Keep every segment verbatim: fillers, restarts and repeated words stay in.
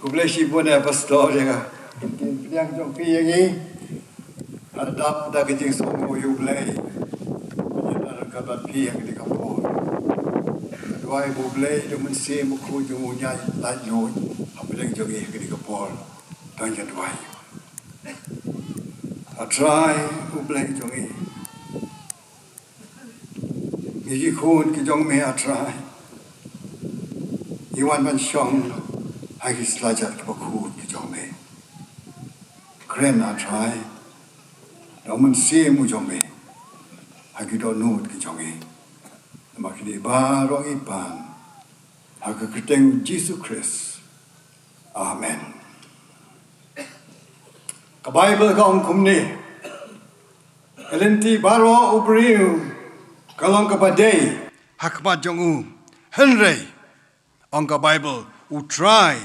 Khublei shibun eh Pastor ïa ka ktien pdiang jong phi ïa ngi. Hadap da ka jingsngew ïa U Blei. Ïa ka bad phi ïa ka dei ka por. Duwai ba U Blei da U Mynsiem Bakhuid jong u un ïaid laitluid hapdeng jong ngi ïa ka dei ka por. Tang ïa duwai. A Trai U Blei jong ngi. Ngi ki khun ki jong me A Trai. Ngi wan ban shong ha ki slajat kiba khuid ki jong me. Kren A Trai da U Mynsiem u jong me ha ki dohnud ki jong ngi. Namar kine baroh ngi pan ha ka kyrteng U Jisu Khrist. Amen. Ka Baibl ka ong kumne. Ka lynti baroh u briew ka long kaba dei ha khmat jong u. Hynrei ong ka Baibl, U Trai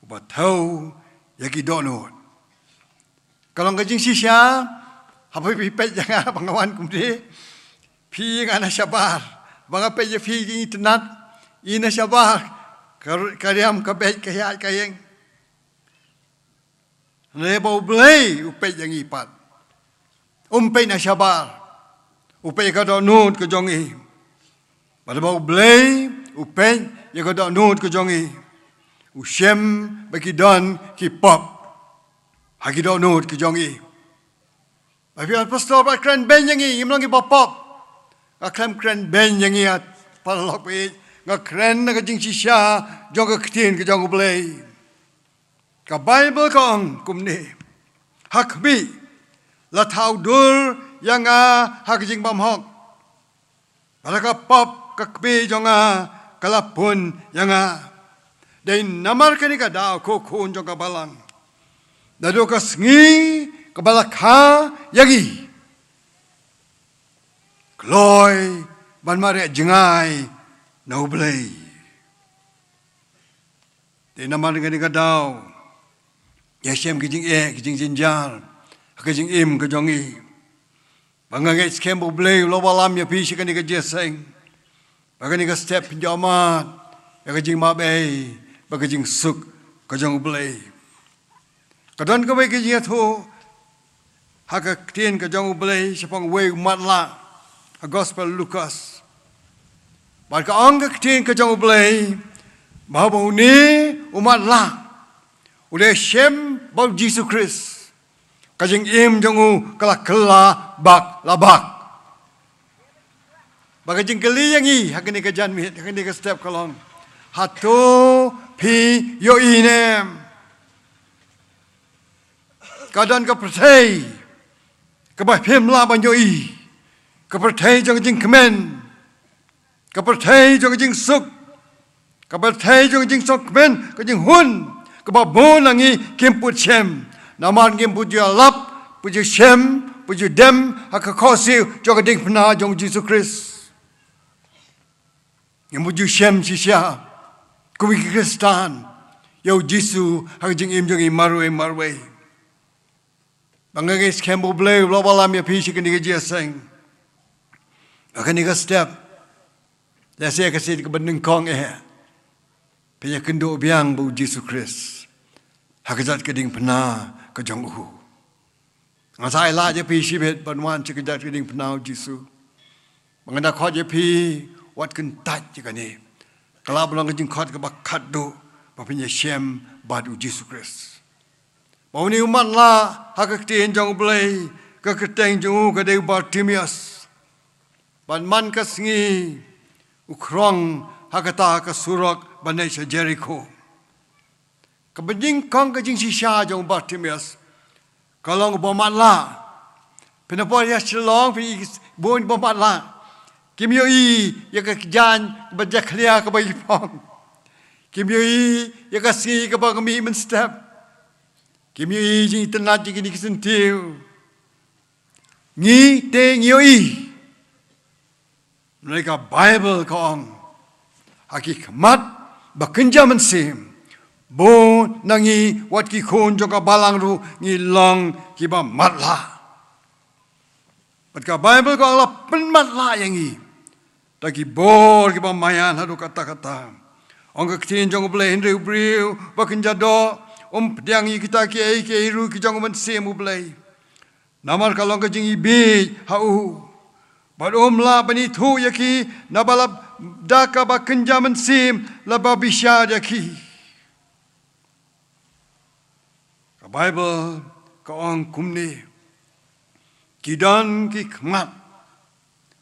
uba thew ïa ki dohnud. Ka long ka jingshisha haba phi peit ïa nga ba nga wan kumne. Phi ïa nga na shabar ba nga peit ïa phi, ki itynnad i na shabar. Ka, ka riam ka beit ka ïaid ka ïeng. Hynrei ba U Blei u peit ïa ngi pat, um peit na shabar, u peit ïa ka dohnud ka jong ngi. Bad ba U Blei u peit ïa ka dohnud ka jong ngi, u shem ba ki don ki pop ha ki dohnud ki jong ngi. Ba phi ong, Pastor, ba kren beiñ ïa ngi, ngim long kiba pop. Nga khlem kren beiñ ïa ngi, ïa paralok baieit. Nga kren na ka jingshisha jong ka ktien ka jong U Blei. Ka Baibl ka ong kumne. Ha khmih, la thaw dur ïa nga ha ka jingbymhok. Bad la ka pop ka kmie jong nga ka la pun ïa nga. Dei namar kane ka daw ko khun jong ka balang. Naduh ka sngi kaba la kha ïa ngi, kloi ban mareh jngai na U Blei. Te namar kane ka daw, ïa shem ki jingeh, ki jingjynjar ha ka jingim ka jong ngi. Ba nga ngeit skhem ba U Blei u la wallam ïa phi sha kane ka jingïaseng. Ba kane ka step phin ïohmad ïa ka jingmabei bad ka jingsuk ka jong U Blei. Ka don kawei ka jingïathuh ha ka ktien ka jong U Blei shaphang uwei u matlah ha Gospel Lukas. Bad ka ong ka ktien ka jong U Blei ba haba une u matlah u la shem ba U Jisu Khrist, ka jingim jong u ka la kylla bak la bak. Ba ka jingkylli ïa ngi ha kane ka janmiet, ha kane ka step ka long, hato phi ïohi ne em? Ka don ka pyrthei kaba phim lah ban ïohi, ka pyrthei jong ka jingkmen, ka pyrthei jong ka jingsuk, ka pyrthei jong ka jingsngewkmen, ka jinghun, kaba bun na ngi kim put shem. Namar ngim put ju lap, put ju shem, put ju dem ha ka khohsiew jong ka diengphna jong U Jisu Khrist. Ngim put ju shem shisha kum ki Khristan ïa U Jisu ha ka jingim jong ngi marwei marwei. Ba nga ngeit skhem ba U Blei u la wallam ïa phi sha kane ka jingïaseng. Ba kane ka step, lehse ka sien kaba nyngkong eh, phin ïakynduh biang bad U Jisu Khrist ha kajat ka diengphna ka jong u. Nga sa ai lad ïa phi shibit ban wan sha kajat ka diengphna U Jisu. Ba nga da khot ïa phi, wat kyntait ïa kane. Ka lah ban long ka jingkhot kaba khatduh ba phin ïashem bad U Jisu Khrist. Ba une u matlah ha ka ktien jong U Blei, ka kyrteng jong u ka dei u Bartimeus. Bad man ka sngi u khrong ha kata ka surok ba nai sha Jerikho. Kaba nyngkong ka jingshisha jong u Bartimeus ka long uba matlah. Phin ïa poi ïa Shillong phin ïohi bun ba matlah. Kim ïohi ïa ka kjat ba jakhlia kaba i phong. Kim ïohi ïa ka sngi kaba ka mih mynstep. Kim ïohi jingitynnad jong kine ki syntiew. Ngi te ngi ïohi. Hynrei ka Baibl ka ong, ha ki khmat ba kynja mynsiem, bun na ngi wat ki khun jong ka balang ruh ngi long kiba matlah. Bad ka Baibl ka ong la pynmatlah ïa ngi da ki bor kiba maïan haduh katta katta. Ong ka ktien jong U Blei, hynrei u briew ba kynja doh um pdiang ïa kita kiei kiei ruh ki jong U Mynsiem U Blei. Namar ka long ka jingibieit ha u. Bad um lah ban ithuh ïa ki naba la da kaba kynja mynsiem la ba bishar ïa ki. Ka Baibl ka ong kumne. Ki don ki khmat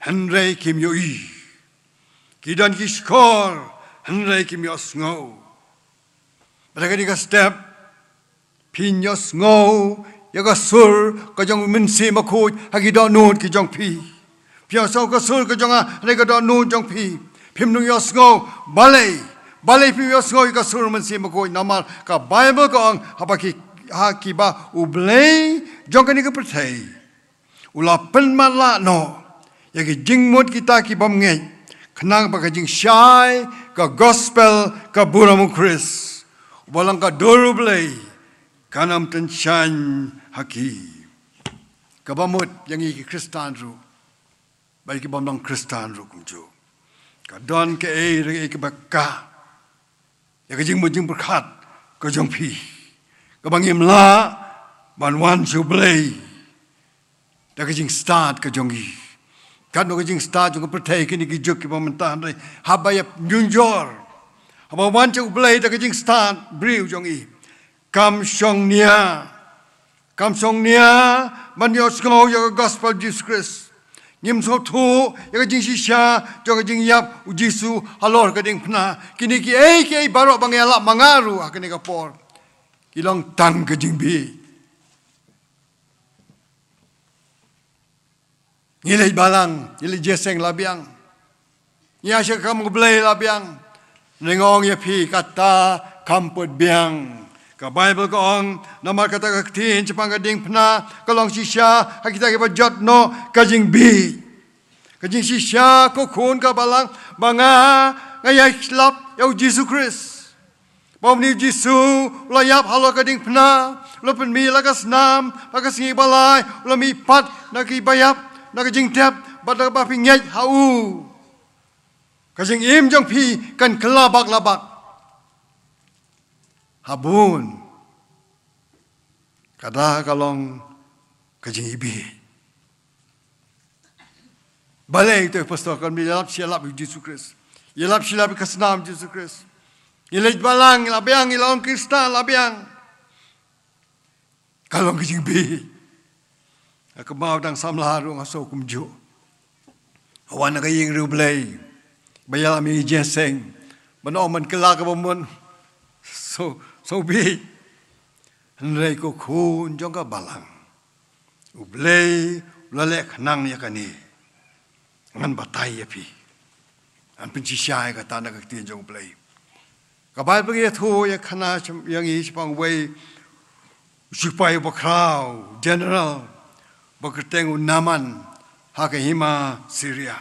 hynrei kim ïohi. Ki don ki shkor hynrei kim ïohsngew. Bad ha kane ka step phin ïohsngew ïa ka sur ka jong U Mynsiem Bakhuid ha ki dohnud ki jong phi. Phin ïohsngew ka sur ka jong nga ha ka dohnud jong phi. Phim nang ïohsngew balei, balei phim ïohsngew ïa ka sur U Mynsiem Bakhuid? Namar ka Baibl ka ong haba ki, ha kiba U Blei jong kane ka pyrthei u la pynmatlah noh ïa ki jingmut kita ki bym ngeit, khnang ba ka jingshai ka gospel ka burom U Khrist uba long ka dur U Blei kan ym tyngshaiñ ha ki. Kaba mut ïa ngi ki Khristan ruh bad ki bym long Khristan ruh kumjuh, ka don kaei re kaei kaba kah ïa ka jingmut jingpyrkhat ka jong phi, kaba ngim lah ban wan sha U Blei da ka jingstad ka jong ngi. Katno ka jingstad jong ka pyrthei kine ki juk kiba mynta, hynrei haba ïa pynjynjar, haba wan sha U Blei da ka jingstad briew jong ngi, kam shong nia. Kam shong nia ban ïohsngew ïa ka gospel Jisu Khrist. Ngim sngewthuh ïa ka jingshisha jong ka jingïap U Jisu halor ka diengphna. Kine kiei kiei baroh ba nga ïalap ma nga ruh ha kane ka por ki long tang ka jingbieit. Ngi leit balang, ngi leit jingïaseng la biang. Ngi ïaid sha ka kam U Blei la biang. Nga ong ïa phi kata kam pat biang. Ka Baibl ka ong, namar kata ka ktien shaphang ka diengphna ka long shisha ha kita kiba jot noh ka jingbieit. Ka jingshisha ko khun ka balang ba nga, nga ïai slap ïa U Jisu Khrist. Ba une U Jisu u la ïap halor ka diengphna, u la pynmih la ka snam, ha ka sngi ba lai u la mihpat na kiba ïap, na ka jingtep, bad lada phi ngeit ha u, ka jingim jong phi kan kylla bak la bak. Ha bun. Kata ka long ka jingbieit. Balei to apostol kan ïalap shi ïalap ïa U Jisu Khrist, ïalap shi ïalap ïa ka snam U Jisu Khrist. Ngi leit balang la biang, ngi long Khristan la biang. Ka long ka jingbieit. Ka mut dang samla ruh nga sngew kumjuh. Wan na ka ïing riewblei, ba ïalam ïa ka jingïaseng, ban ong ban kylla kaba mut. So, so bieit. Hynrei ko khun jong ka balang, U Blei u la leh khnang ïa kane. Ngan batai ïa phi. Ngan pynshisha ïa kata na ka ktien jong U Blei. Ka Baibl ka ïathuh ïa kane, ïa ngi shaphang uwei u sipai uba khraw, general, ba kyrteng u Naaman, ha ka hima Syria.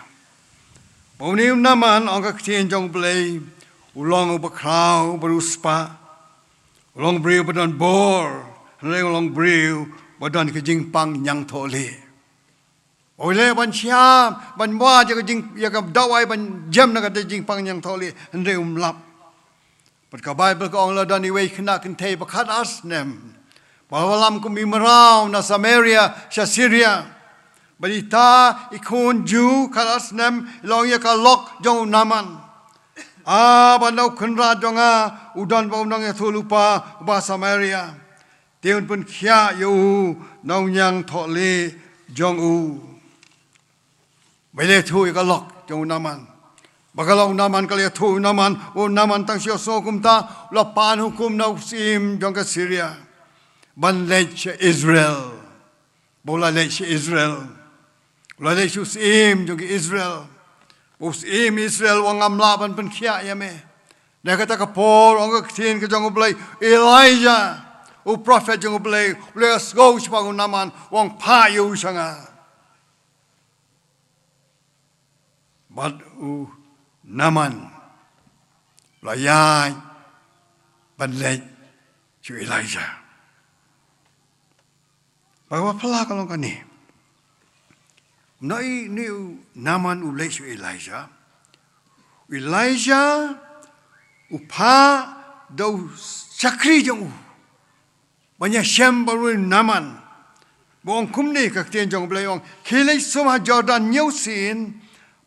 Ba une u Naaman, ong ka ktien jong U Blei, u long uba khraw, uba riewspah, u long briew ba don bor, hynrei u long briew ba don ka jingpang ñiangthohlieh. U leh ban shim, ban wad ïa ka jing, ïa ka dawai ban jem na ka jingpang ñiangthohlieh, hynrei um lap. Bad ka Baibl ka ong la don iwei i khynnah kynthei ba khatar snem, ba la wallam kum i mraw na Samaria sha Syria. Bad ita i khun Jiw khatar snem i la ong ïa ka lok jong u Naaman, ah, ba na u kynrad jong nga u don bad u nongïathuhlypa uba Samaria. Te un pynkhiah ïa u na u ñiangthohlieh jong u. Ba la ïathuh ïa ka lok jong u Naaman. Ba ka lok u Naaman ka la ïathuh u Naaman, u Naaman tang shu sngew kumta, u la pan hukum na u syiem jong ka Syria ban leit sha Israel. Ba u la leit sha Israel, u la leit sha u syiem jong ka Israel. Ba u syiem Israel u ong ngam lah ban pynkhiah ïa me. Na kata ka por ong ka ktien ka jong U Blei, Elijah, u prophet jong U Blei, u la ïasngew shaphang u Naaman, u ong phah ïa u sha nga. Bad u Naaman u la ïaid ban leit sha u Elijah. Bad kaba phylla ka long kane. Une, une u Naaman u leit sha u Elijah. U Elijah u phah da u shakri jong u ban ïashem bad u Naaman. Ba ong kumne, ka ktien jong U Blei ong, khie leit sum ha Jordan hynñiew sien,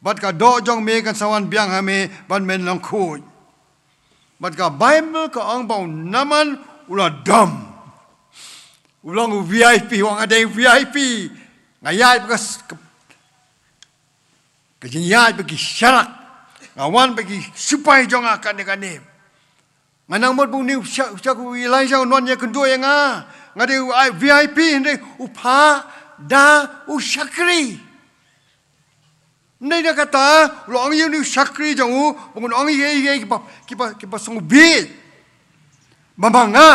bad ka doh jong me kan sa wan biang ha me, bad men long khuid. Bad ka Baibl ka ong ba u Naaman u la dom. U long u V I P, u ong nga dei u V I P. Nga ïaid bad ka s-, ka, ka jingïaid bad ki sharak. Nga wan bad ki sipai jong nga kane kane. Nga nang mut ba une u sha-, u sha-, u Elijah un wan ïakynduh ïa nga. Nga dei u I-, V I P, hynrei u phah da u shakri. Hynrei na kata u la ong ïa une u shakri jong u, ba un ong ïa, ïa, ïa kiba, kiba, kiba sngewbha. Ba ma nga,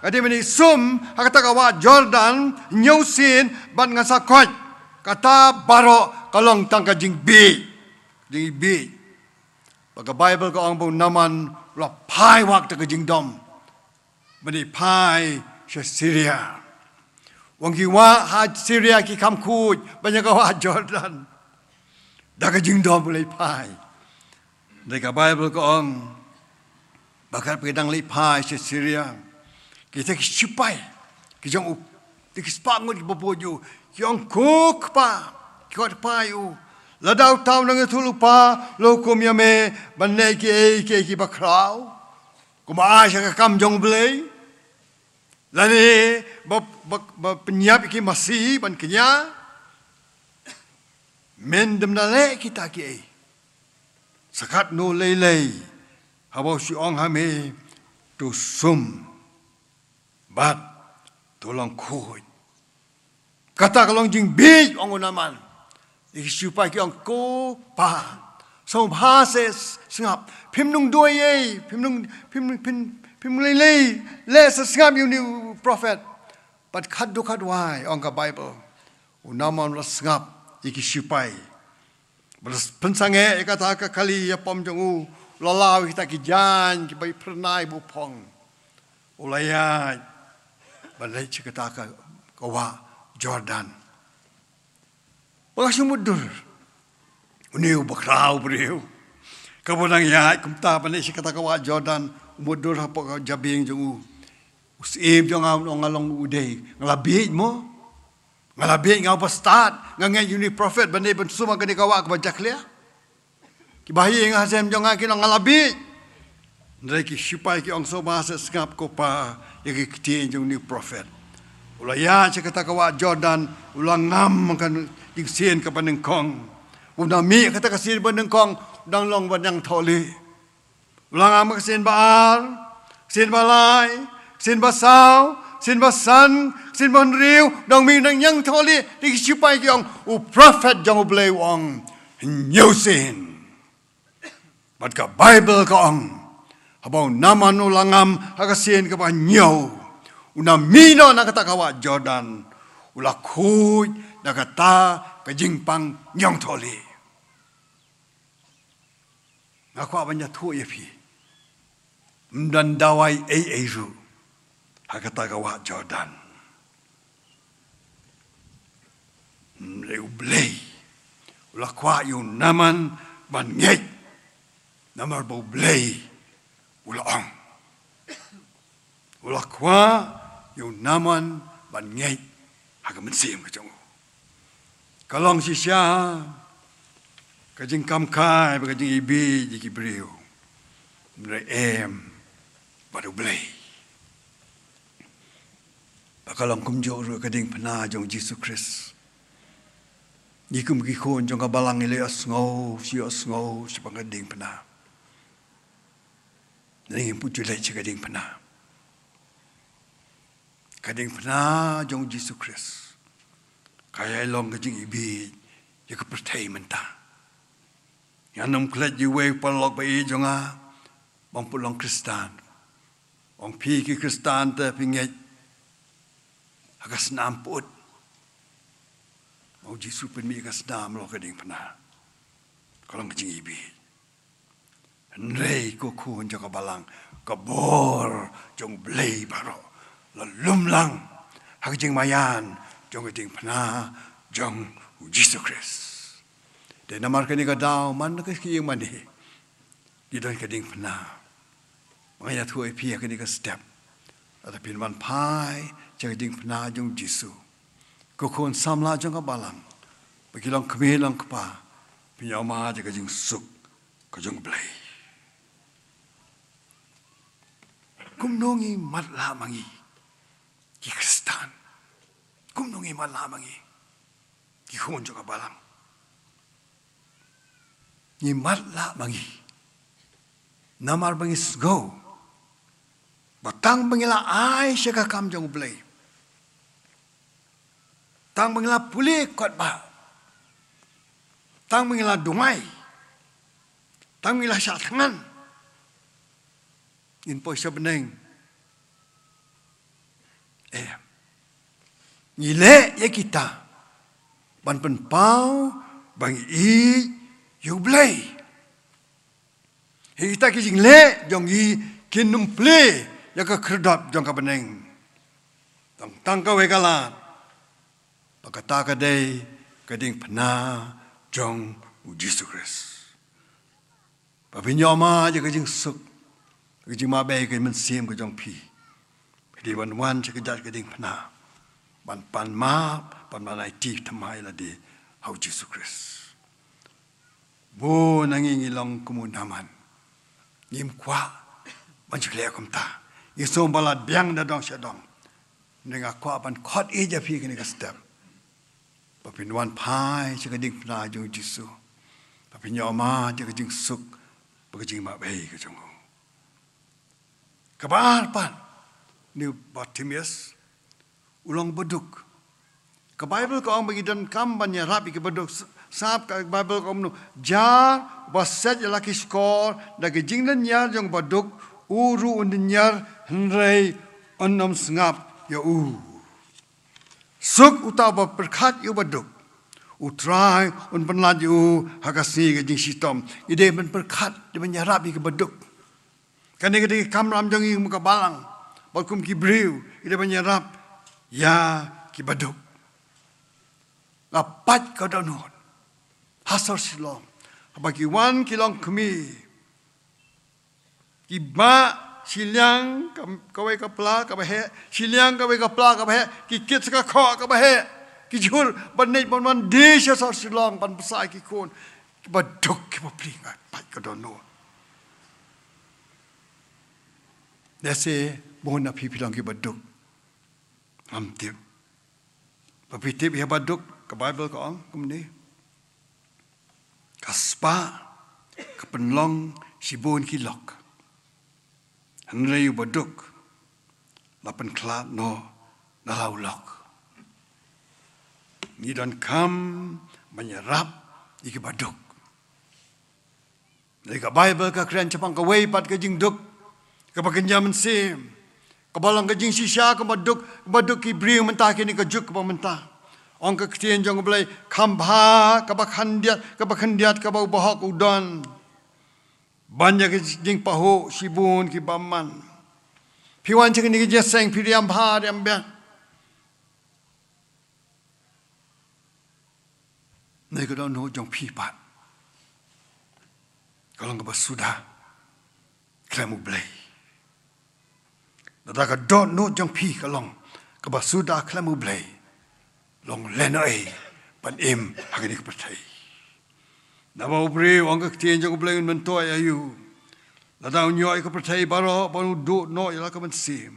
nga dei ban ïasum ha kata ka wah Jordan hynñiew sien bad ngan sa koit. Kata baroh ka long tang ka jingbieit. Jingbieit. Ba ka Baibl ka ong ba u Naaman u la phai wah da ka jingdom ban ïa phai sha Syria. U ong ki wah ha Syria ki kham khuid ban ïa ka wah Jordan. Da ka jingdom u la ïa phai. Hynrei ka Baibl ka ong ba katba ki dang leit phai sha Syria, kita ki sipai ki jong u, kita ki spah ngut kiba bud ïa u, ki ong, ko kpa, ki khot kpa ïa u, lada uta u nongïathuhlypa u la hukum ïa me ban leh kiei kiei kiba khraw, kumba ai sha ka kam jong U Blei, lane ba, ba, ba pynïap ïa ki masi ban kñia, men dym da leh kita kiei. Sa katno lei lei haba u shu ong ha me, to sum bad to long khuid. Kata ka long jingbieit, ong u Naaman. Dei ki shipai ki ong, "Ko Pa, sngewbha seh sngap. Phim nang duwai ei, phim nang, phim, phim, phim lei lei, leh seh sngap ïa une u prophet." Bad khatduh khatwai, ong ka Baibl, u Naaman u la sngap ïa ki shipai. Ba la pynsangeh ïa kata ka kali ïapom jong u, u la law ïa kita ki jaiñ kiba phyrnai ba u phong. U la ïaid ban leit sha kata ka, ka wah Jordan. Ba nga shu mutdur. Une u bakhraw briew, kaba u nang ïaid kumta ban leit sha kata ka wah Jordan, u mutdur hapoh ka jabieng jong u. U syiem jong nga u ong, "Nga long u dei, nga la bieit mo? Nga la bieit, nga u bastad, nga ngeit ïa une u prophet ban leit ban sum ha kane ka wah kaba jakhlia?" Kiba ha ïing ha sem jong nga kin ong, "Nga la bieit." Hynrei ki shipai ki ong, "Sngewbha seh sngap ko Pa ïa ki ktien jong une u prophet." U la ïaid sha kata ka wah Jordan, u la ngam ha ka jingsien kaba nyngkong. U nang mih ha kata ka sien ba nyngkong, u dang long ba ñiangthohlieh. U la ngam ha ka sien ba ar, sien ba lai, sien ba saw, sien ba san, sien ba hynriew, u dang mih u nang ñiangthohlieh. Te ki shipai ki ong, "U prophet jong U Blei u ong hynñiew sien." Bad ka Baibl ka ong, haba u Naaman u la ngam ha ka sien kaba hynñiew, u nang mih noh na kata ka wah Jordan, u la khuid na kata ka jingpang ñiangthohlieh. Nga kwah ban ïathuh ïa phi, ym don dawai ei ei ruh ha kata ka wah Jordan. Hynrei U Blei u la kwah ïa u Naaman ban ngeit, namar ba U Blei u la ong. U la kwah ïa u Naaman ban ngeit ha ka mynsiem ka jong u. Ka long shisha ka jingkam kai bad ka jingibit ïa ki briew, hynrei em bad U Blei. Bad ka long kumjuh ruh ka diengphna jong U Jisu Khrist. Ngi kum ki khun jong ka balang ngi la ïohsngew, shu ïohsngew shaphang ka diengphna. Ngi ym pu ju leit sha ka diengphna. Ka diengphna jong U Jisu Khrist ka ïai long ka jingibit ïa ka pyrthei mynta. Ngan ym klet ïa uwei u paralok ba ïeit jong nga ba ym pu long Khristan. Ong phi ki Khristan te phi ngeit ha ka snam put. Ma U Jisu pynmih ka snam halor ka diengphna. Ka long ka jingibit. Hynrei ko khun jong ka balang, ka bor jong U Blei baroh la lum lang ha ka jingmaïan jong ka diengphna jong U Jisu Khrist. Te namar kane ka daw, man la ka ïing mane ngi don ka diengphna. Ba nga ïathuh ïa phi ha kane ka step, lada phin wan phai sha ka diengphna jong U Jisu, ko khun samla jong ka balang, ba ki long kmie long kpa, phin ïohmad ïa ka jingsuk ka jong U Blei. Kumno ngi matlah ma ngi ki Khristan? Kumno ngi matlah ma ngi ki khun jong ka balang? Ngi matlah ma ngi namar ba ngi sngew ba tang ba ngi la ai sha ka kam jong U Blei, tang ba ngi la pule kot ba, tang ba ngi la dungai, tang ba ngi la shah thngan, ngin poi sha bneng. Em. Ngi leh ïa kita ban pynpaw ba ngi ïeit ïa U Blei. Ïa kita ki jingleh jong ngi kin ym plie ïa ka khyrdop jong ka bneng. Tang tang kawei ka lad, ba kata ka dei ka diengphna jong U Jisu Khrist. Ba phin ïohmad ïa ka jingsuk, ka jingmabei ka mynsiem ka jong phi. Phi dei ban wan sha ka jait ka diengphna ban pan map, ban pan aiti thymmai ïa lade ha U Jisu Khrist. Bun na ngi ngi long kum u Naaman. Ngim kwah ban shu leh kumta. Ngi sngew ba la biang da dong sha dong. Hynrei nga kwah ban khot ïa phi kane ka step, ba phin wan phai sha ka diengphna jong U Jisu, ba phin ïohmad ïa ka jingsuk bad ka jingmabei ka jong u. Kaba ar pat, une u Bartimaeus u long baduk. Ka Baibl ka ong ba ngi donkam ban ïarap ïa ki baduk s-, Sngap ka Baibl ka ong kumno. Jar uba set ïa la ki shkor da ki jinglynñiar jong u baduk, u ruh un lynñiar hynrei un ym sngap ïa u. Suk uta uba pyrkhat ïa u baduk, U Trai un pynlait ïa u ha ka sngi ka jingshitom. Ngi dei ban pyrkhat, dei ban ïarap ïa ki baduk. Kane ka dei ka kamram jong ngi kum ka balang bad kum ki briew, ngi dei ban ïarap ïa ki baduk. Nga pait ka dohnud ha sor Shillong, haba ki wan ki longkmie, ki mih shiliang ka, kawei ka pla kaba heh, shiliang kawei ka pla kaba heh, ki kit sa ka khoh kaba heh, ki jhur ban leit ban wan die sha sor Shillong ban bsa ïa ki khun. Ki baduk, ki bapli, nga pait ka dohnud. Lehse bun na phi phi long ki baduk. Ngam tip. Ba phi tip ïa baduk, ka Baibl ka ong kumne. Ka spah ka pynlong shibun ki lok, hynrei u baduk la pynkhlad noh na la u lok. Ngi donkam ban ïarap ïa ki baduk. Lei ka Baibl ka kren shaphang kawei pat ka jingduk kaba kynja mynsiem, kaba long ka jingshisha kaba duk, kaba duk ki briew mynta kine ka juk kaba mynta. Ong ka ktien jong U Blei, kham bha kaba khyndiat, kaba khyndiat kaba u bahok u don ban ïa ka jingpahuh shibun ki bymman. Phi wan sha kane ka jingïaseng, phi riam bha riam biang. Ngi ka dohnud jong phi pat ka long kaba suda khlem U Blei. Lada ka dohnud jong phi ka long kaba suda khlem U Blei, long lehnohei ban im ha kane ka pyrthei. Naba u briew, ong ka ktien jong U Blei, un myntoi aïu lada un ïoh ïa ka pyrthei baroh bad un duh noh ïa la ka mynsiem.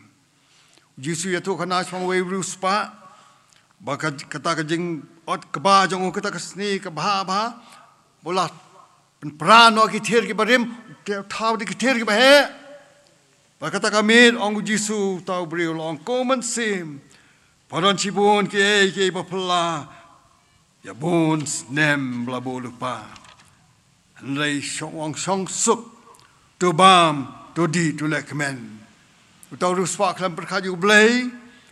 U Jisu u ïathuhkhana shaphang uwei u riewspah ba ka, kata ka jingot kba jong u, kata ka snieh kaba bha, ba u la pynpra noh ki thir kiba rim, te thaw da ki thir kiba heh. Bad kata ka miet, ong u Jisu, uta u briew u la ong, ko mynsiem, pha don shibun kiei kiei ba phylla ïa bun snem ba la buh lypa. Hynrei shong, ong, shong suk, to bam, to dih, to lehkmen. Uta u riewspah khlem pyrkhat ïa U Blei,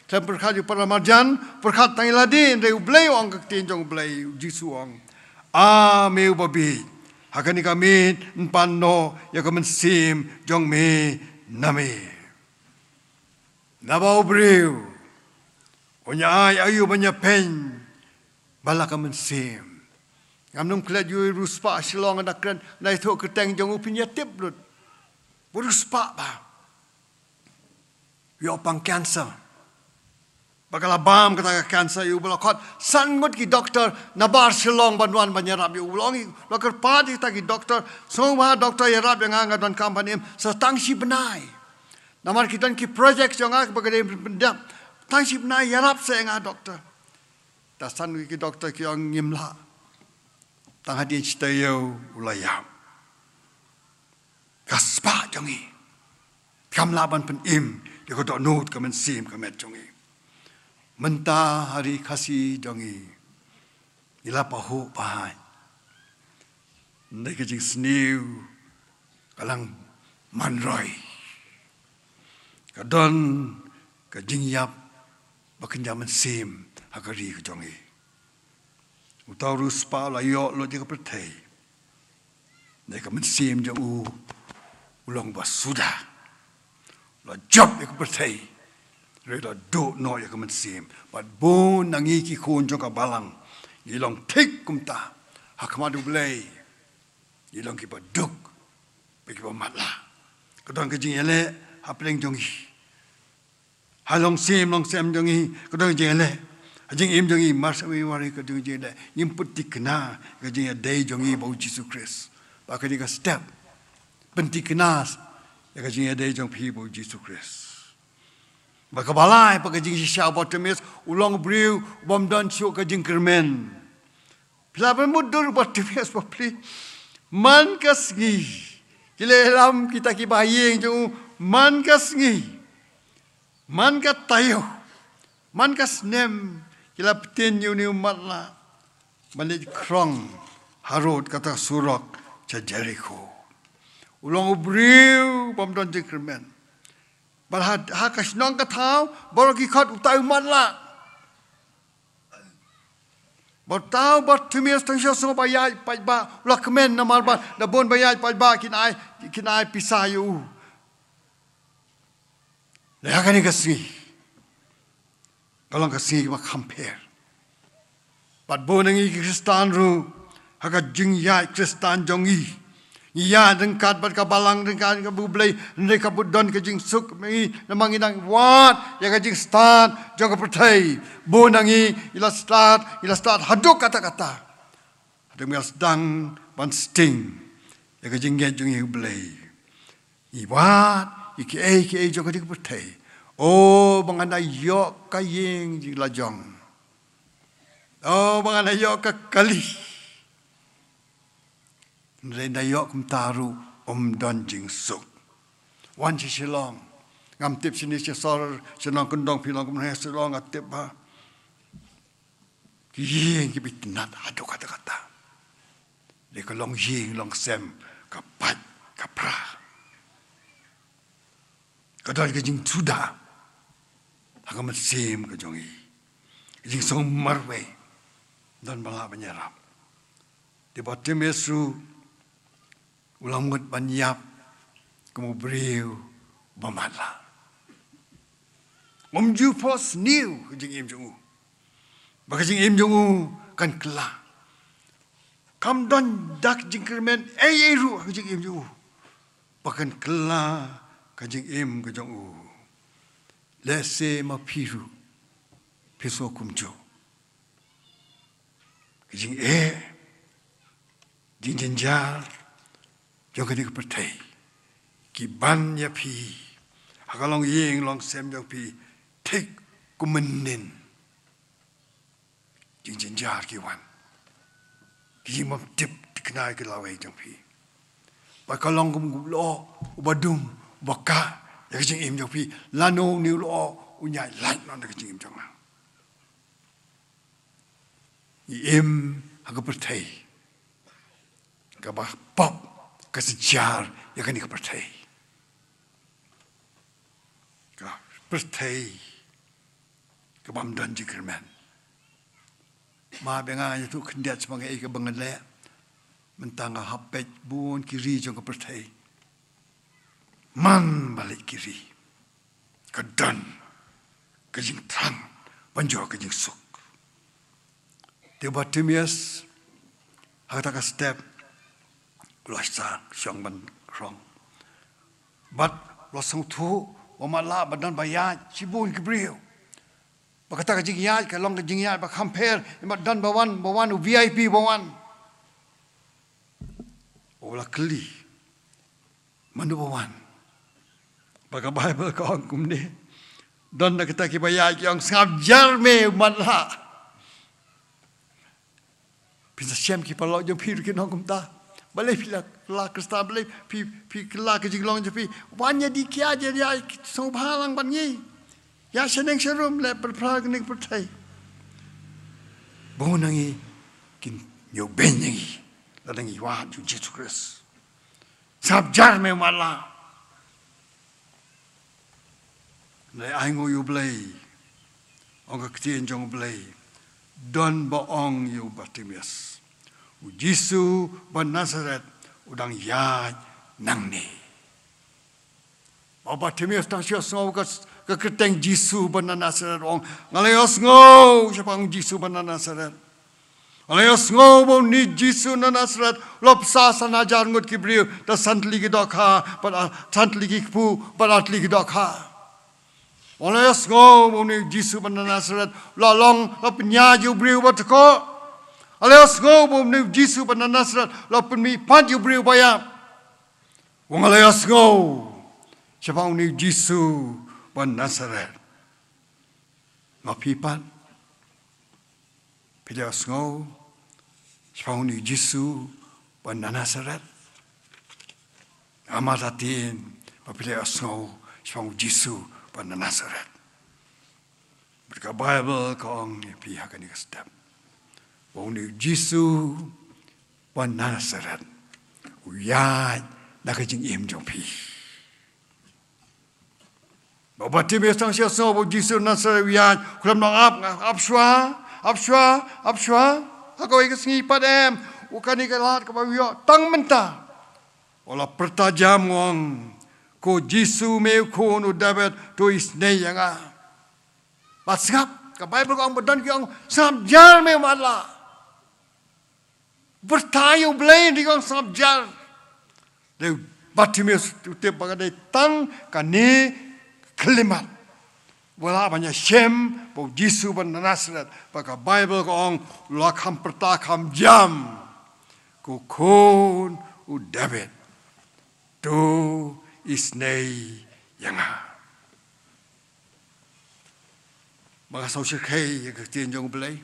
khlem pyrkhat ïa u paramarjan, pyrkhat tang ïa lade, hynrei U Blei, ong ka ktien jong U Blei, u Jisu u ong, A me u babieit, ha kane ka miet yn pan noh ïa ka mynsiem jong me na me. Naba u briew un ïa ai aïu ban ïa pyn ba la ka mynsiem. Ngam nym klet ïa u riewspah Shillong, nga da kren, nga da ïathuh kyrteng jong u, phin ïa tip lut. U riewspah ba ïoh pang cancer. Ba ka la bam kata ka cancer ïa u, ba la khot san ngut ki doktor na bar Shillong ban wan ban ïarap ïa u. U la ong, u la kyrpad ïa kita ki doktor, sngewbha doktor ïarap ïa nga, nga donkam ban im sa tang shi bnai. Namar ki don ki project jong nga ba ka dei pyndep. Tang shi bnai, ïarap sa ïa nga doktor. Ta san ngut ki doktor ki ong ngim lah. Tang hadien shi taïew u la ïap. Ka spah jong ngi kam lah ban pynim ïa ka dohnud ka mynsiem ka met jong ngi. Mynta ha ri Khasi jong ngi, ngi la pahuh pahaid. Hynrei ka jingsniew ka la manroi. Ka don ka jingïap ba kynja mynsiem ha ka ri ka jong ngi. Uta u riewspah u la ïoh lut ïa ka pyrthei. Hynrei ka mynsiem jong u, u long ba suda. U la jop ïa ka pyrthei, hynrei u la duh noh ïa ka mynsiem. Bad bun na ngi ki khun jong ka balang, ngi long thik kumta ha khmat U Blei. Ngi long kiba duk bad kiba matlah. Ka don ka jingïaleh hapdeng jong ngi. Ha longsem, longsem jong ngi ka don ka jingïaleh. Ha jingim jong ngi mar sha mar ka don ka jingïaleh. Ngim pynthikna ka jingïadei jong ngi bad U Jisu Khrist. Ba ka dei ka step pynthikna ïa ka jingïadei jong phi bad U Jisu Khrist. Ba kaba lai, ba ka jingshisha, Bartimaeus u long u briew bym don shuh ka jingkyrmen. Phi lah ban mutdur Bartimaeus bapli. Man ka sngi, ki la ïalam kita kiba ha ïing jong u, man ka sngi, man ka taïew, man ka snem, ki la pynthikna ïa une u matlah. ban leit khrong harud kata surok sha Jerikho. U long u briew bym don jingkyrmen. Bad ha, ha ka shnong ka thaw, baroh ki khot utai u matlah. Bad utai u Bartimeus tang shu sngew ba ïaid paidbah, u la kmen namar ba da bun ba ïaid paidbah kin ai, kin ai pisa ïa u. Leh ha kane ka sngi ka long ka sngi ba kham pher. Bad bun na ngi ki Khristan ruh, ha ka jingïaid Khristan jong ngi, ngi ïaid ryngkat bad ka balang, ryngkat ka U Blei, hynrei ka bud don ka jingsuk ma ngi, namar ngi dang wad ïa ka jingstad jong ka pyrthei. Bun na ngi ngi la stad, ngi la stad haduh katta katta. Haduh ngi la sdang ban sting ïa ka jingngeit jong ngi ha U Blei. Ngi wad ïa kiei kiei jong kane ka pyrthei. O, ba ngan da ïoh ka ïing jong la jong. O, ba ngan da ïoh ka kali. Hynrei da ïoh kumta ruh ym don jingsuk. Wan sha Shillong. Ngam tip shane sha sor, sha Nongkyndong phi long kumne, Shillong nga tip ba ki ïing kiba itynnat haduh katta katta. Dei ka long ïing long sem, ka pait ka pra. Ka don ka jingsuda ha ka mynsiem ka jong ngi. Ka jingsngewmarwei. Don ba lah ban ïarap. Te Bartimeus ruh u la mut ban ïap kum u briew ba matlah. Um ju phohsniew ka jingim jong u ba ka jingim jong u kan kylla. Kam don da ka jingkyrmen ei ei ruh ha ka jingim jong u ba kan kylla ka jingim ka jong u. Lehse ma phi ruh phi sngew kumjuh. Ka jingeh, jingjynjar jong kane ka pyrthei ki ban ïa phi ha ka longïing longsem jong phi thik kum mynnin. Jingjynjar ki wan, ki jingbymtip thikna ïa ka lawei jong phi. Bad ka long kum u lyoh uba dum uba kah ïa ka jingim jong phi. Lano une u lyoh un ïaid lait noh na ka jingim jong nga. Ngi im ha ka pyrthei kaba pop, ka synshar ïa kane ka pyrthei. Ka pyrthei ka bym don jingkyrmen. Ma ba nga ïathuh khyndiat shaphang kaei kaba nga leh. Mynta nga hap peit bun ki ri jong ka pyrthei. Man ba leit ki ri ka don ka jingthrang ban jur ka jingsuk. Te Bartimeus ha kata ka step u la shah shong ban khrong. Bad u la sngewthuh ba matlah ba don ba ïaid shibun ki briew. Ba kata ka jingïaid ka long ka jingïaid ba kham pher, ba don ba wan, ba wan u V I P ba wan. U la kylli, mano ba wan? Ba ka Baibl ka ong kumne, don na kita kiba ïaid ki ong, sngap jar me u matlah. Phin sa shem ki paralok jong phi ruh kin ong kumta. Balei phi la, la Khristan, balei phi, phi kylla ka jinglong jong phi? Wan ïa dih kiad ïa, ïa sngewbha lang bad ngi. Ïa shaneng sharum leh pyrphra kane ka pyrthei. Bun na ngi kin ñiewbeiñ ïa ngi lada ngi wad ïa u Jisu Khrist. Sngap jar me u matlah. Hynrei ainguh ïa u Blei, ong ka ktien jong u Blei, don ba ong ïa u Bartimeus, u Jisu ba Nasaret u dang ïaid nangne. Ba Bartimeus tang shu sngew ka, ka kyrteng Jisu ba na Nasaret, ong, nga la ïohsngew shaphang u Jisu ba na Nasaret. Nga la ïohsngew ba une u Jisu na Nasaret u la bsa san hajar ngut ki briew da san tylli ki dohkha bad ar, san tylli ki kpu bad ar tylli ki dohkha. Nga la ïohsngew ba une u Jisu ba na Nasaret u la long, la pynïaid ïa u briew ba tkoh. Nga la ïohsngew ba une u Jisu ba na Nasaret u la pynmihpat ïa u briew ba ïap. Nga la ïohsngew shaphang une u Jisu ba Nasaret. Ma phi pat, phi la ïohsngew shaphang une u Jisu ba na Nasaret? Nga mad ïathuh ba phi la ïohsngew shaphang u Jisu ba na Nasaret. Bad ka Baibl ka ong ïa phi ha kane ka step, ba une u Jisu ba Nasaret u ïaid na ka jingim jong phi. Ba Bartimeus tang shisha u sngew ba u Jisu Nasaret u ïaid, u khlem nang ap, ap shuwa, ap shuwa, ap shuwa. Ha kawei ka sngi pat em, u kane ka lad kaba u ïoh tang mynta. U la pyrta jam u ong, "Ko Jisu me u khun u David, to isynei ïa nga." Bad sngap, ka Baibl ka ong ba don ki ong, "Sngap jar me u matlah." Pyrta ïa U Blei, hynrei ki ong sngap jar. Dei u Bartimeus u tip ba ka dei tang kane ka khyllipmat. U la ban ïashem ba u Jisu ba Nasaret, ba ka Baibl ka ong, u la kham pyrta kham jam, "Ko khun u David, to isynei ïa nga." Ba nga sngewsih ïa ka ktien jong U Blei.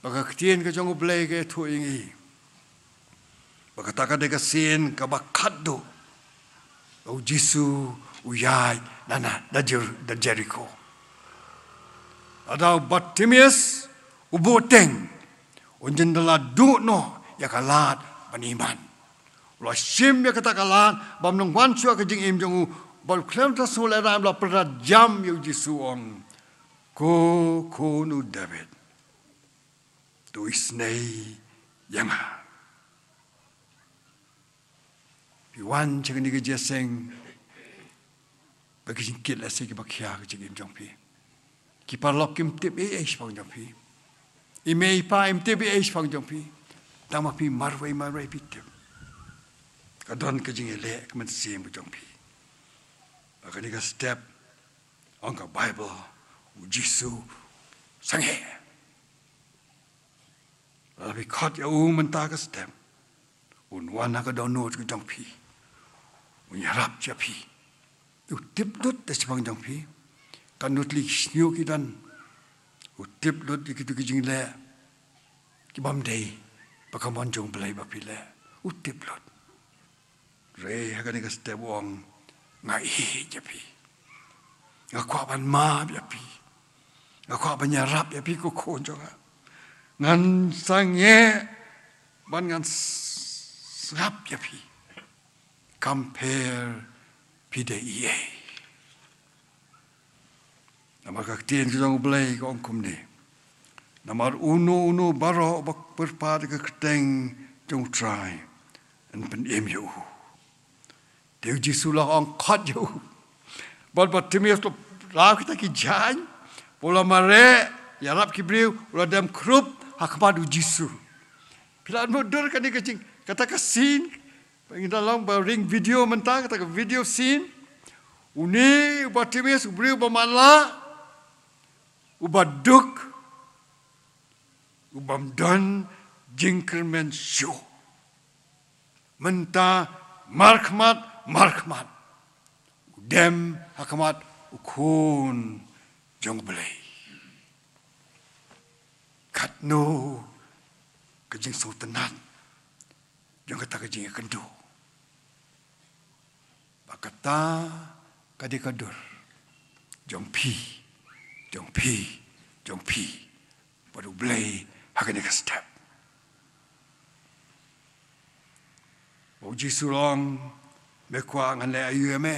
Ba ka ktien ka jong U Blei ka ïathuh ïa ngi ba kata ka dei ka sien kaba khatduh ba u Jisu u ïaid na, na, da Jer-, da Jeriko. Lada u Bartimeus u buhteng, un jin da la duh noh ïa ka lad ban iman. U la shim ïa kata ka lad, bym nang wan shuh ha ka jingim jong u, bad u khlem da sngewlehrain u la pyrta jam ïa u Jisu u ong, "Ko khun u David, to isynei ïa nga." Phi wan sha kane ka jingïaseng, ba ki jingkit lehse kiba khia ha ka jingim jong phi. Ki paralok kim tip ei ei shaphang jong phi. I mei i pa im tip ei ei shaphang jong phi. Tang ma phi marwei marwei phi tip. Ka don ka jingïaleh ka mynsiem ka jong phi. Ha kane ka step, ong ka Baibl, u Jisu sangeh. Lada phi khot ïa u mynta ka step, un wan ha ka dohnud ka jong phi. Un ïarap ïa phi. U tip lut da shaphang jong phi. Katno tylli ki shñiuh ki don. U tip lut ïa kitu ki jingleh ki bym dei ba ka mon jong U Blei ba phi leh. U tip lut. Hynrei ha kane ka step u ong, nga ïeit ïa phi. Nga kwah ban map ïa phi. Nga kwah ban ïarap ïa phi ko khun jong nga. Ngan sangeh ban ngan s-, sngap ïa phi. Kam pher phi dei ei ei. Namar ka ktien ka jong U Blei ka ong kumne. Namar uno uno baroh uba kyrpad ïa ka kyrteng jong U Trai, yn pynim ïa u. Te u Jisu u la ong khot ïa u. Bad Bartimeus u la law kita ki jaiñ, u la mareh, ïarap ki briew, u la dem khrup ha khmat u Jisu. Phi la mutdur kane ka jing, kata ka scene, ba ngi da long ba ring video mynta, kata ka video scene. Une u Bartimeus, u briew ba matlah, uba duk, u bym don jingkyrmen shuh. Mynta markhmat, markhmat u dem ha khmat u Khun jong U Blei. Katno ka jingsngewtynnat jong kata ka jingïakynduh. Ba kata ka dei ka dur jong phi, jong phi, jong phi bad U Blei ha kane ka step. Ba u Jisu u ong, me kwah ngan leh aïu ïa me?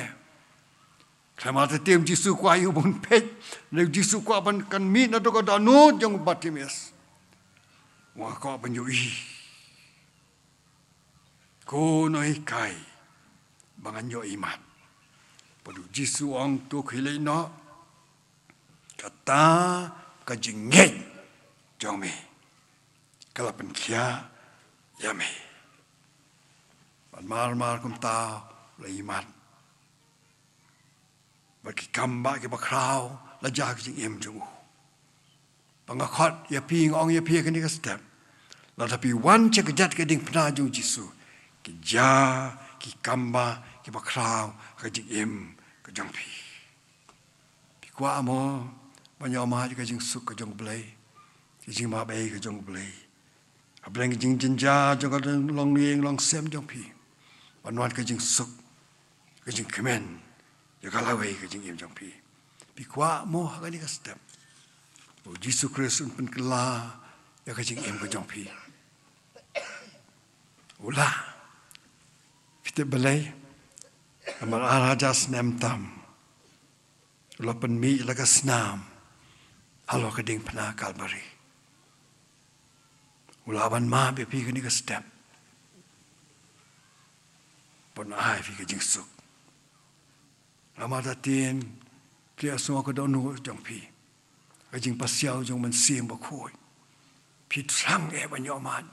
Khlem artatien u Jisu u kwah ïa u ban peit, ne u Jisu u kwah ban kan mih naduh ka dohnud jong u Bartimeus. U ong nga kwah ban ïohi. Ko nonghikai ba ngan ïoh imat. Bad u Jisu u ong to khie leit noh. Kata ka jingngeit jong me ka la pynkhiah ïa me. Bad marmar kumta u la imat. Bad ki kam ba kiba khraw la jia ha ka jingim jong u. Ba nga khot ïa phi, nga ong ïa phi ha kane ka step, lada phi wan sha ka jait ka diengphna jong u Jisu, ki jia ki kam ba kiba khraw ha ka jingim ka jong phi. Phi kwah mo ban ïoh mad ïa ka jingsuk ka jong U Blei, ka jingmabei ka jong U Blei? Hapdeng ka jingjynjar jong ka longïing longsem jong phi, ban wan ka jingsuk, ka jingkmen ïa ka lawei ka jingim jong phi. Phi kwah mo ha kane ka step ba u Jisu Khrist un pynkylla ïa ka jingim ka jong phi. U lah. Phi tip balei? Namar ar hajar snem tam u la pynmih la ka snam halor ka diengphna Kalbari. U lah ban map ïa phi kane ka step. Ban ai phi ka jingsuk. Namar da tien, phi ïa sngew ka dohnud jong phi. Ka jingpasiaw jong u Mynsiem Bakhuid. Phi thrang eh ban ïoh mad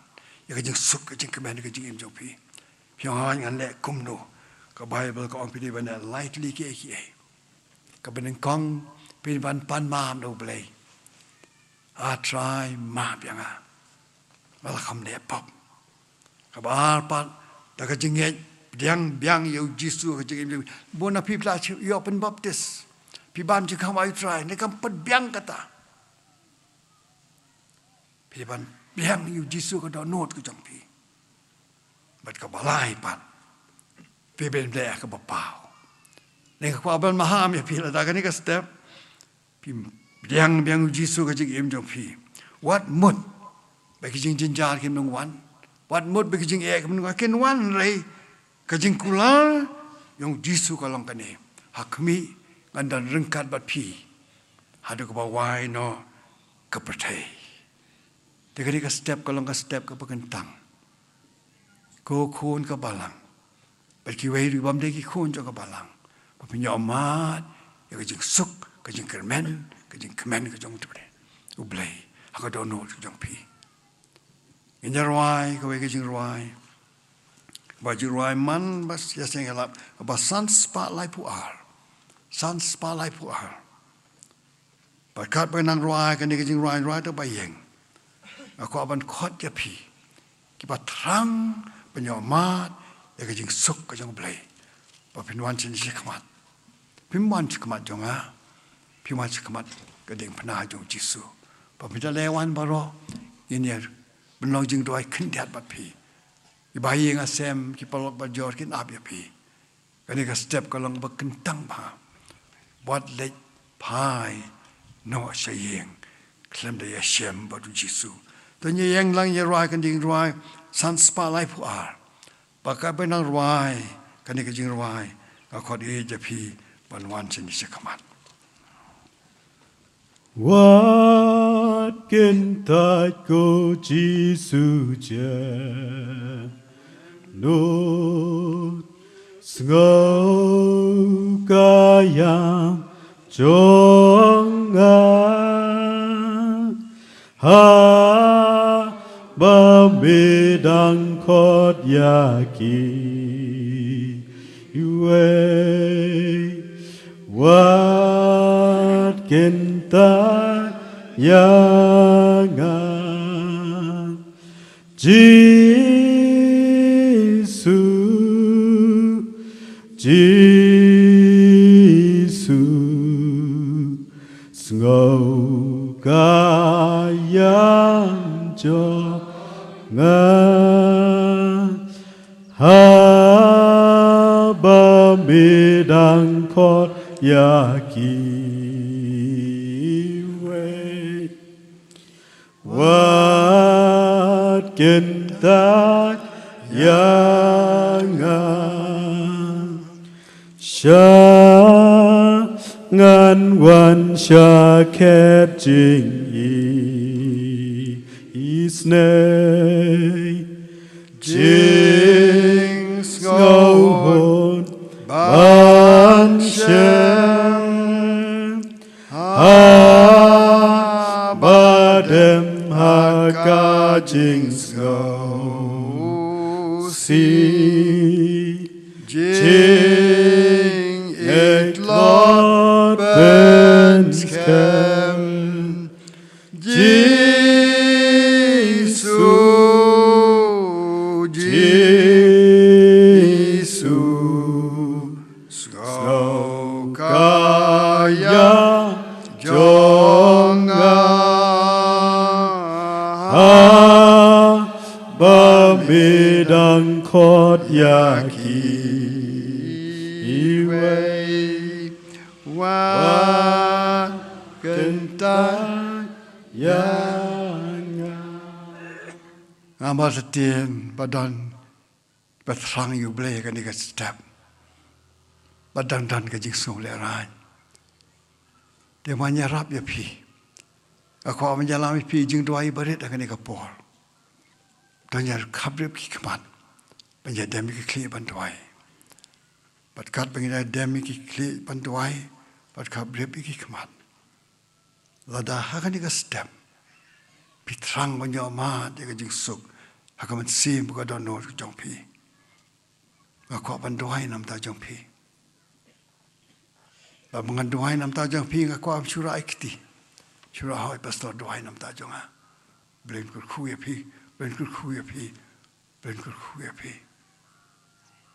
ïa ka jingsuk, ka jingkmen, ka jingim jong phi. Phi ong, ngan leh kumno? Ka Baibl ka ong phi dei ban leh lightly kiei kiei. Kaba nyngkong, phi ban pan map na U Blei. A Trai, map ïa nga. Nga la kham leh pop. Kaba ar pat, da ka jingngeit, pdiang biang ïa U Jisu ha ka jingim jong phi. Bun na phi phi la ïoh pynbaptis. Phi bam jingkham ha U Trai, ne kam pat biang kata. Phi ban biang ïa U Jisu ha ka dohnud ka jong phi. Bad kaba lai pat, phi ban leh kaba paw. Ne nga kwah ban maham ïa phi lada kane ka step. Phi pdiang biang U Jisu ha ka jingim jong phi. Wat mut ba ki jingjynjar kim nang wan. Wat mut ba ki jingeh kim nang wan. Kin wan, hynrei ka jingkular jong U Jisu ka long kane: Ha khmih, ngan don ryngkat bad phi haduh kaba wai noh ka pyrthei. Te kane ka step ka long ka step kaba kyntang. Ko khun ka balang, bad kiwei ruh bym dei ki khun jong ka balang, ba phin ïoh mad ïa ka jingsuk, ka jingkyrmen, ka jingkmen ka jong U Blei ha ka dohnud ka jong phi. Ngin ïa rwai kawei ka jingrwai, kaba jingrwai man ba ïaseng ïalap, kaba san spah laiphew ar. San spah laiphew ar. Bad katba nang rwai kane ka jingrwai, rwai da ba ïeng, nga kwah ban khot ïa phi kiba thrang ban ïoh mad ïa ka jingsuk ka jong U Blei, ba phin wan sha shakhmat. Phim wan shakhmat jong nga, phim wan shakhmat ka diengphna jong U Jisu. Ba phin da leh wan baroh, ngin ïa pynlong jingduwai khyndiat bad phi. Kiba ïeng ha sem, ki paralok bajor kin ap ïa phi. Kane ka step ka long ba kyntang bha. Wat leit phai noh sha ïing khlem da ïashem bad U Jisu. To ngin ïeng lang ïa rwai kane ka jingrwai san spah laiphew ar. Bad katba nang rwai kane ka jingrwai, nga khot ïa phi ban wan sha shakhmat. Wat kyntait ko Jisu jingnud, sngew ka ïam jong nga. Haba me dang khot ïa kiwei, wat kyntait ïa nga. Jisu, Jisu, sngew ka ïam jong nga. Haba me dang khot ïa kiwei, wat kyntait ïa nga. Sha ngan wan sha khet jingisynei, jingsngewhun ban shem, haba dem ha ka jingsngewsih. Jingïeit tlot pynskhem. Jisu, Jisu, sngew ka ïam jong nga. Haba me dang khot ïa kiwei, wat kyntait ïa nga. Nga ba sa tien ba don ba thrang ïa U Blei ha kane ka step. Ba dang don ka jingsngewlehraiñ. Te ma ngi ïarap ïa phi. Nga kwah ban ïalam ïa phi jingduwai barit ha kane ka por. Don ïa khapbrip ki khmat. Ban ïa dem ïa ki khlieh ban duwai. Bad katba ngi da dem ïa ki khlieh ban duwai. Bad khapbrip ïa ki khmat. Lada ha kane ka step phi thrang ban ïohmad ïa ka jingsuk ha ka mynsiem bad ka dohnud ka jong phi. Nga kwah ban duwai namar jong phi. Bad ma ngan duwai namar jong phi nga kwah ban shu rah ïa ki kti. Shu rah hoi pastor duwai namar jong nga. Blei un kyrkhu ïa phi, Blei un kyrkhu ïa phi, Blei un kyrkhu ïa phi.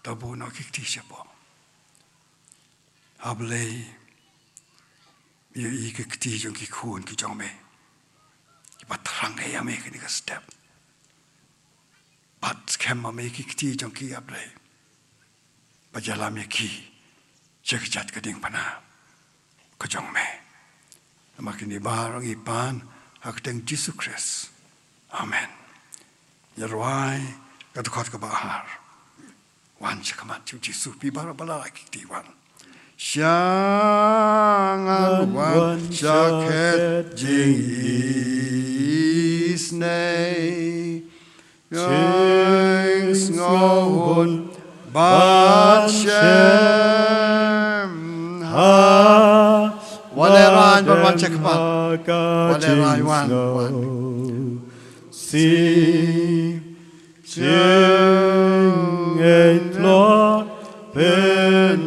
To buh noh ki kti shapoh. A Blei, ïohi ki kti jong ki khun ki jong me. Kiba thrang ïa me ha kane ka step. Bad skhem ma me ki kti jong ki A Blei. Bad ïalam ïa ki sha ka jait ka diengphna ka jong me. Namar kine baroh ngi pan ha ka kyrteng Jisu Khrist. Amen. Ïa rwai ka dkhot kaba ar. Wan sha khmat jong U Jisu, phi baroh ba la rah ki kti wan. Sha ngan wan sha khet jingisnei. Jingsngewhun ban shem ha. Wan lehraiñ ban wan sha khmat. Wan lehraiñ wan, wan. Si jingngeit tlot pynskhem.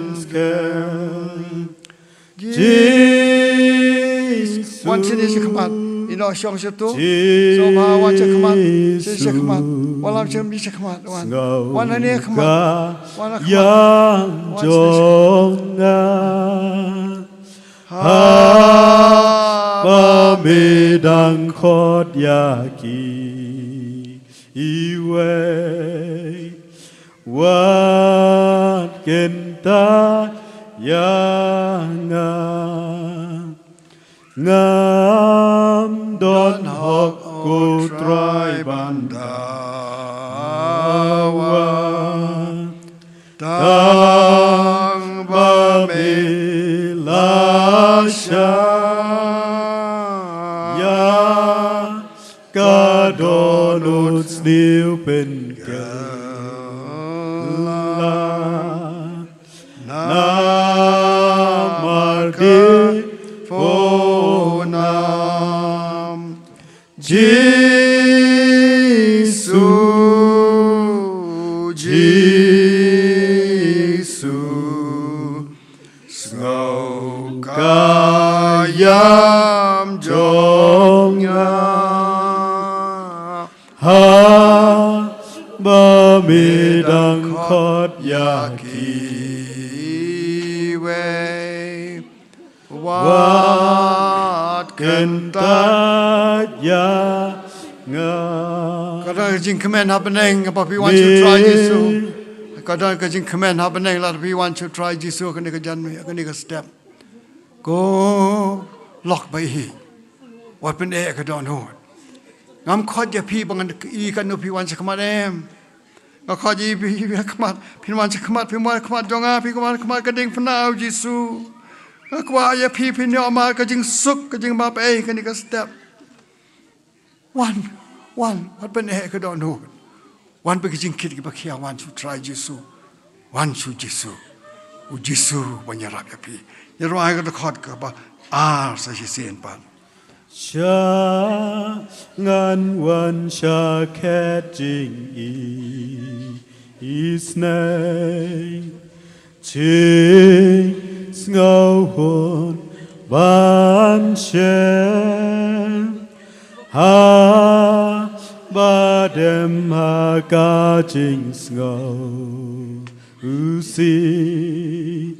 Jisu. Wan shane sha khmat. Ïehnoh shong sha tu. Jisu. Sngewbha wan sha khmat. Shane sha khmat. Wallam shane sha khmat. Wan. Wan hangne khmat. Wan ha khmat. Wan shane sha khmat. Haba me dang khot ïa ki iwei, wat kyntait ïa nga. Ngam don hok ko Trai ban dawa. Tang ba me la shah ïa ka dohnud sniew pynkylla. Namar ka pyrshah nam. Jisu, Jisu, sngewkha ïam jong nga. Haba me dang khot ïa kiwei, wat kyntait ïa nga. Ka don ka jingkmen ha bneng ba phi wan sha U Trai Jisu. Ka don ka jingkmen ha bneng lada phi wan sha U Trai Jisu ha kane ka janmiet, ha kane ka step. Ko lok ba ïeit, wat pyneh ka dohnud. Ngam khot ïa phi ba ngan ïohi katno phi wan sha khmat em. Nga khot ïa phi, phi wan sha khmat, phi wan sha khmat, phi wan sha khmat jong nga, phi wan sha khmat ka diengphna, O Jisu. Nga kwah ïa phi, phin ïohmad ka jingsuk, ka jingbapher ha kane ka step. Wan, wan, wat pyneh ka dohnud. Wan bad ki jingkit kiba khia, wan sha U Trai Jisu. Wan sha U Jisu. U Jisu ban ïarap ïa phi. Ïa rwai ka dkhot kaba ar sa shisien pat. Sha ngan wan sha khet jingisnei. Jingsngewhun ban shem. Haba dem ha ka jingsngewsih.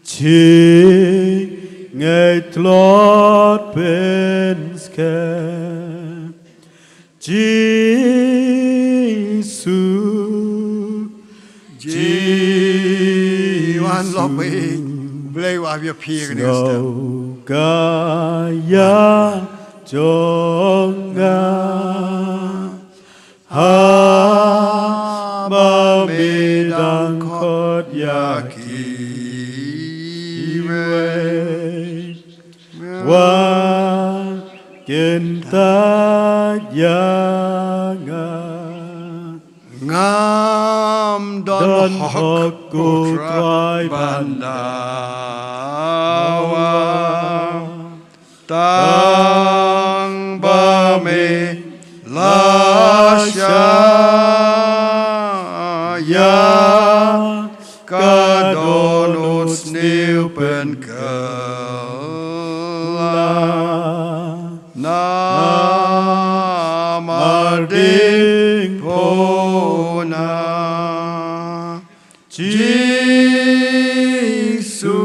Jingngeit tlot pynskhem. Jisu. Jisu. Wan lok ba ïeit. Blei u ap ïa phi ha kane ka step. Sngewkha ïa jong nga. ïa kiwei. Wat kyntait ïa nga. Ngam don hok, ko Trai, ban dawa, tang ba me la shah ïa ka dohnud sniew pynkylla. Namar ding puna. Jisu,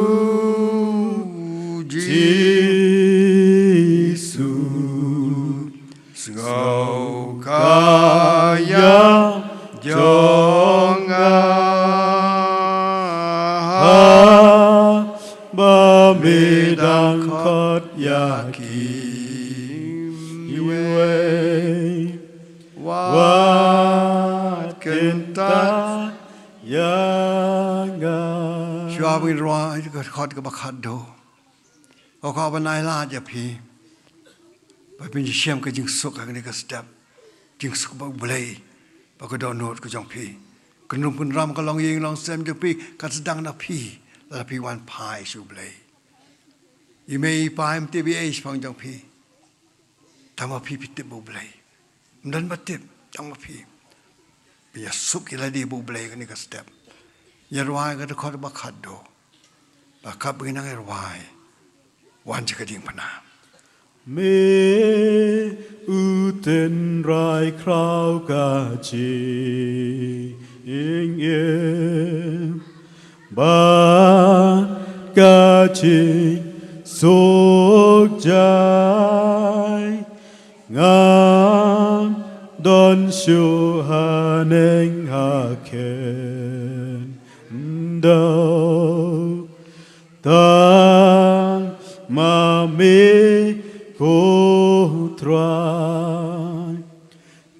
Jisu, sngewkhia ïa jong nga. Haba me dang khot ïa kiwei, wat kyntait ïa nga. Shuwa ba ngin rwai ka dkhot kaba khatduh, nga kwah ban ai lad ïa phi ba phin ïashem ka jingsuk ha kane ka step. Jingsuk ba U Blei, ba ka dohnud ka jong phi, ka nongpynram, ka longïing longsem jong phi kan sdang na phi lada phi wan phai sha U Blei. I mei i pa im tip ei shaphang jong phi. Tang ma phi phi tip ba U Blei. Ym don ba tip, tang ma phi. Phi ïasuk ïa lade bad U Blei ha kane ka step. Ïa rwai ka dkhot ba khatduh. Ba kaba nang ïa rwai, wan sha ka jingpynap. Me u tynrai khraw ka jingim bad ka jingsuk jai. Ngam don shuh haneng ha khyndew, tang ma me ko Trai.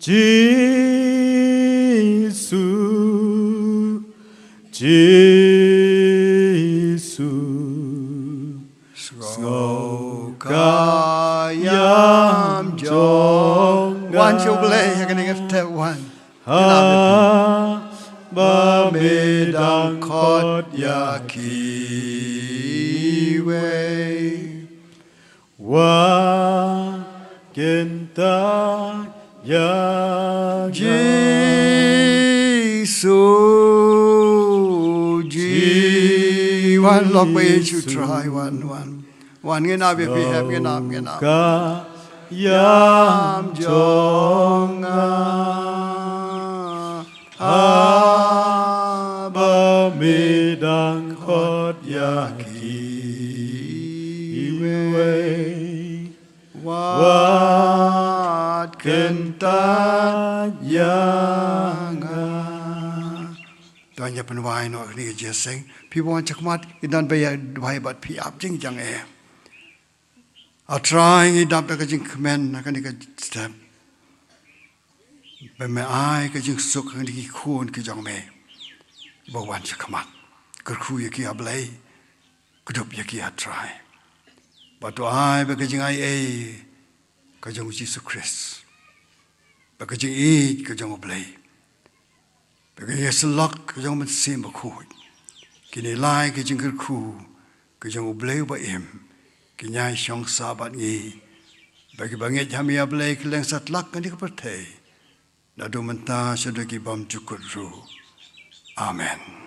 Jisu, Jisu, sngewkhia ïa jong nga. Wan sha U Blei ha kane ka step, wan. Haba me dang khot ïa kiwei, wat kyntait ïa nga. Jisu, Ji-, wan lok ba Jisu Trai, wan, wan. Wan, ngin ap ïa phi, hep, ngin ap, ngin ap. Sngewkhia ïa jong nga. Haba me dang khot ïa kiwei, wat kyntait ïa nga. To ngin ïa pynwai noh ha kane ka jingïaseng. Phi ba wan shakhmat, ngi don ba ïa duwai bad phi, ap jingïaid eh. A Trai, ngi dap da ka jingkmen ha kane ka step ba me ai ka jingsuk ha kine ki khun ki jong me ba wan shakhmat. Kyrkhu ïa ki, A Blei, kdup ïa ki, A Trai. Bad to ai ba ka jingai ei ka jong U Jisu Khrist, ba ka jingïeit ka jong U Blei, ba ka jingïasyllok ka jong U Mynsiem Bakhuid, kine lai ki jingkyrkhu ki jong U Blei uba im, kin ïai shong sah bad ngi, ba kiba ngeit ha me, A Blei, kin leng satlak ha kane ka pyrthei, naduh mynta shaduh ki bymjukut ruh. Amen.